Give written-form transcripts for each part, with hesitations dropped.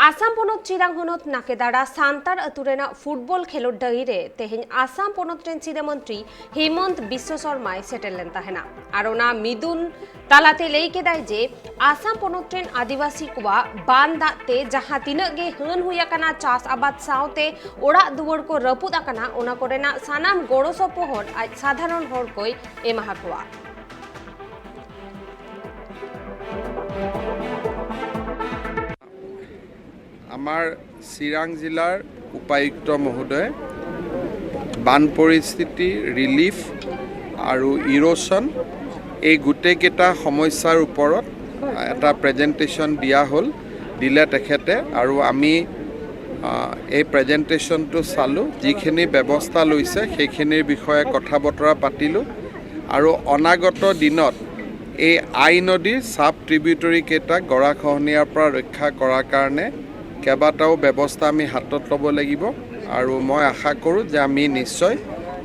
Assam पनत Chirang हनत नाकेदारा सानतार अतु Raina football खेलोड डही रे तेहेन Assam पनत rain सिरे मंत्री हेमंत बिश्व शर्माय सेटेर लेन ताहेना are ओना मिदुन तालाते लेई केदाय जे आसाम पनत रेन आदिवासी कोवा बान दाते जहां तिनक गे हन हुई आकाना चास आबाद सावते ओड़ा दुवर को रपुद आकाना ओना कोरेना सानाम गड़ो सपहद आज साधारण हर कोय एमाहा कोवा। আমাৰ চিৰাং জিলাৰ উপায়ুক্ত মহোদয়ে বান পৰিস্থিতি, ৰিলিফ আৰু ইৰ'শ্যন এই গোটেইকেইটা সমস্যাৰ ওপৰত এটা প্ৰেজেণ্টেশ্যন দিয়া হ'ল, দিলে তেখেতে। আৰু আমি এই প্ৰেজেণ্টেশ্যনটো চালোঁ, যিখিনি ব্যৱস্থা লৈছে সেইখিনিৰ বিষয়ে কথা বতৰা পাতিলোঁ। আৰু অনাগত দিনত এই আই নদীৰ ছাব ট্ৰিবিউটৰীকেইটাক গৰাখহনীয়াৰ পৰা ৰক্ষা কৰাৰ কাৰণে কেইবাটাও ব্যৱস্থা আমি হাতত ল'ব লাগিব। আৰু মই আশা কৰোঁ যে আমি নিশ্চয়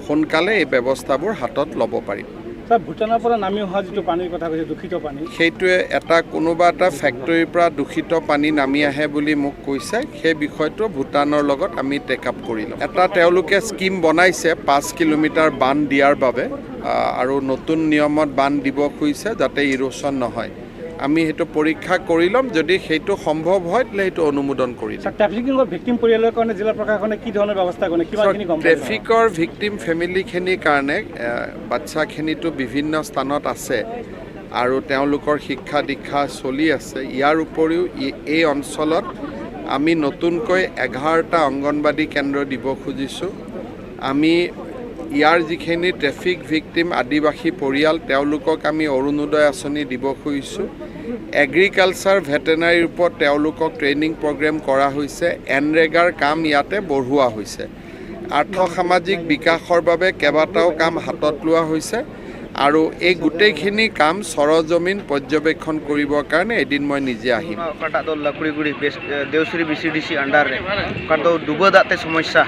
সোনকালে এই ব্যৱস্থাবোৰ হাতত ল'ব পাৰিম। ছাৰ, ভূটানৰ পৰা নামি অহা যিটো পানীৰ কথা কৈছে, দূষিত পানী, সেইটোৱে এটা কোনোবা এটা ফেক্টৰীৰ পৰা দূষিত পানী নামি আহে বুলি মোক কৈছে। সেই বিষয়টো ভূটানৰ লগত আমি টেক আপ কৰি ল'ম। এটা তেওঁলোকে স্কীম বনাইছে 5 কিলোমিটাৰ বান্ধ দিয়াৰ বাবে আৰু নতুন নিয়মত বান্ধ দিব খুজিছে যাতে ইৰ'শ্যন নহয়। আমি সেইটো পৰীক্ষা কৰি ল'ম, যদি সেইটো সম্ভৱ হয় তেতিয়াহ'লে সেইটো অনুমোদন কৰি দিম। ট্ৰেফিকিঙৰ ভিক্টিম পৰিয়ালৰ কাৰণে জিলা প্ৰশাসনে কি ধৰণৰ ব্যৱস্থা কৰে, কিমানখিনি গম পাইছে? ট্ৰেফিকৰ ভিক্টিম ফেমিলিখিনিৰ কাৰণে বাচ্ছাখিনিতো বিভিন্ন স্থানত আছে আৰু তেওঁলোকৰ শিক্ষা দীক্ষা চলি আছে। ইয়াৰ উপৰিও এই অঞ্চলত আমি নতুনকৈ 11টা অংগনবাদী কেন্দ্ৰ দিব খুজিছোঁ। আমি ইয়াৰ যিখিনি ট্ৰেফিক ভিক্টিম আদিবাসী পৰিয়াল তেওঁলোকক আমি অৰুণোদয় আঁচনি দিব খুজিছোঁ। এগ্ৰিকালচাৰ ভেটেনাৰীৰ ওপৰত তেওঁলোকক ট্ৰেইনিং প্ৰগ্ৰেম কৰা হৈছে। এনৰেগাৰ কাম ইয়াতে বঢ়োৱা হৈছে। আৰ্থসামাজিক বিকাশৰ বাবে কেইবাটাও কাম হাতত লোৱা হৈছে আৰু এই গোটেইখিনি কাম সৰজমিন পৰ্যবেক্ষণ কৰিবৰ কাৰণে এদিন মই নিজে আহিম। ᱚᱠᱟᱴᱟᱜ ᱫᱚ ᱞᱟᱠᱲᱤᱜᱩᱲᱤ ᱫᱮᱣᱥᱨᱤ ᱵᱤᱥᱤᱰᱤᱥᱤ ᱟᱱᱰᱟᱨ ᱨᱮ ᱚᱠᱟ ᱫᱚ ᱰᱩᱵᱟᱹ ᱫᱟᱜ ᱛᱮ ᱥᱚᱢᱚᱥᱥᱟ,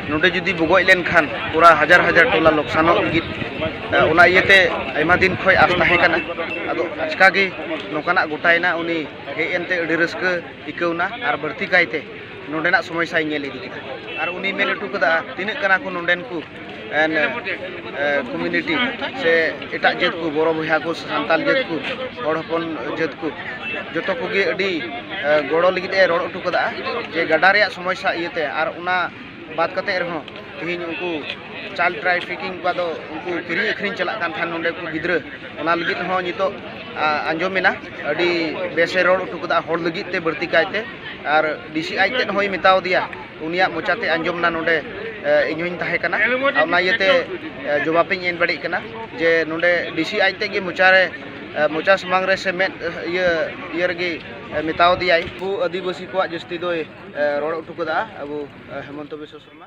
ᱱᱚᱰᱮ ᱡᱩᱫᱤ ᱵᱚᱜᱚᱡ ᱞᱮᱱᱠᱷᱟᱱ ᱯᱩᱨᱟ ᱦᱟᱡᱟᱨ ᱦᱟᱡᱟᱨ ᱴᱚᱞᱟ ᱞᱚᱠᱥᱟᱱᱚᱜ ᱞᱟᱹᱜᱤᱫ ᱚᱱᱟ ᱤᱭᱟᱹᱛᱮ ᱟᱭᱢᱟ ᱫᱤᱱ ᱠᱷᱚᱡ ᱟᱥ ᱛᱟᱦᱮᱸ ᱠᱟᱱᱟ। ᱟᱫᱚ ᱟᱪᱠᱟ ᱜᱮ ᱱᱚᱝᱠᱟᱱᱟᱜ ᱜᱚᱴᱟᱭᱮᱱᱟ, ᱩᱱᱤ ᱦᱮᱡ ᱮᱱᱛᱮ ᱟᱹᱰᱤ ᱨᱟᱹᱥᱠᱟᱹ ᱟᱹᱭᱠᱟᱹᱣᱱᱟ ᱟᱨ ᱵᱟᱹᱲᱛᱤ ᱠᱟᱭᱛᱮ ᱱᱚᱰᱮᱱᱟᱜ ᱥᱚᱢᱚᱥᱥᱟᱭ ᱧᱮᱞ ᱤᱫᱤ ᱠᱮᱫᱟ। ᱟᱨ ᱩᱱᱤ ᱢᱮᱱ ᱦᱚᱴᱚ ᱠᱟᱫᱟ ᱛᱤᱱᱟᱹᱜ ᱠᱟᱱᱟ ᱠᱚ ᱱᱚᱰᱮᱱ ᱠᱚ ᱠᱚᱢᱤউᱱᱤᱴᱤ ᱥᱮ ᱮᱴᱟᱜ ᱡᱟᱹᱛ ᱠᱚ, ᱵᱚᱲᱚ ᱵᱚᱭᱦᱟ ᱠᱚ, ᱥᱟᱱᱛᱟᱞ ᱡᱟᱹᱛ ᱠᱚ, ᱦᱚᱲ ᱦᱚᱯᱚᱱ ᱡᱟᱹᱛ ᱠᱚ, ᱡᱚᱛᱚ ᱠᱚᱜᱮ ᱟᱹᱰᱤ ᱜᱚᱲᱚ ᱞᱟᱹᱜᱤᱫ ᱮ ᱨᱚᱲ ᱦᱚᱴᱚ ᱠᱟᱫᱟ ᱡᱮ ᱜᱟᱰᱟ ᱨᱮᱭᱟᱜ ᱥᱚᱢᱚᱥᱥᱟ ᱤᱭᱟᱹᱛᱮ। ᱟᱨ ᱚᱱᱟ ᱵᱟᱫ ᱠᱟᱛᱮ ᱨᱮᱦᱚᱸ ᱛᱮᱦᱮᱧ ᱩᱱᱠᱩ ᱪᱟᱭᱤᱞᱰ ᱴᱨᱟᱯᱷᱤᱠᱤᱝ ᱠᱚᱣᱟᱜ ᱫᱚ ᱩᱱᱠᱩ ᱠᱤᱨᱤᱧ ᱟᱹᱠᱷᱨᱤᱧ ᱪᱟᱞᱟᱜ ᱠᱟᱱ ᱛᱟᱦᱮᱱ ᱱᱚᱰᱮ ᱠᱚ ᱜᱤᱫᱽᱨᱟᱹ, ᱚᱱᱟ ᱞᱟᱹᱜᱤᱫ ᱦᱚᱸ ᱱᱤᱛᱚᱜ ᱟᱸᱡᱚᱢᱮᱱᱟ ᱟᱹᱰᱤ ᱵᱮᱥᱮ ᱨᱚᱲ ᱦᱚᱴᱚ ᱠᱟᱫᱟ ᱦᱚᱲ ᱞᱟᱹᱜᱤᱫ ᱛᱮ ᱵᱟᱹᱲᱛᱤ ᱠᱟᱭᱛᱮ। ᱟᱨ ᱰᱤᱥᱤ ᱟᱡ ᱛᱮᱫ ᱦᱚᱸᱭ ᱢᱮᱛᱟᱣ ᱫᱮᱭᱟ, ᱩᱱᱤᱭᱟᱜ ᱢᱚᱪᱟᱛᱮ ᱟᱸᱡᱚᱢᱱᱟ ᱱᱚᱰᱮ ᱤᱧ ᱦᱚᱧ ᱛᱟᱦᱮᱸ ᱠᱟᱱᱟ। ᱚᱱᱟ ᱤᱭᱟᱹᱛᱮ ᱡᱚᱵᱟᱵᱤᱧ ᱮᱢ ᱫᱟᱲᱮᱭᱟᱜ ᱠᱟᱱᱟ ᱡᱮ ᱱᱚᱰᱮ ᱰᱤᱥᱤ ᱟᱡ ᱛᱮᱫ ᱜᱮ ᱢᱚᱪᱟᱨᱮ ᱢᱚᱪᱟ ᱥᱟᱢᱟᱝ ᱨᱮ ᱥᱮ ᱢᱮᱫ ᱤᱭᱟᱹ ᱤᱭᱟᱹ ᱨᱮᱜᱮ ᱢᱮᱛᱟᱣ ᱫᱮᱭᱟᱭ। ᱟᱵᱚ ᱟᱹᱫᱤᱵᱟᱹᱥᱤ ᱠᱚᱣᱟᱜ ᱡᱟᱹᱥᱛᱤ ᱫᱚᱭ ᱨᱚᱲ ᱦᱚᱴᱚ ᱠᱟᱫᱟ ᱟᱵᱚ ᱦᱮᱢᱚᱱᱛᱚ ᱵᱤᱥᱥᱚ ᱥᱚᱨᱢᱟ।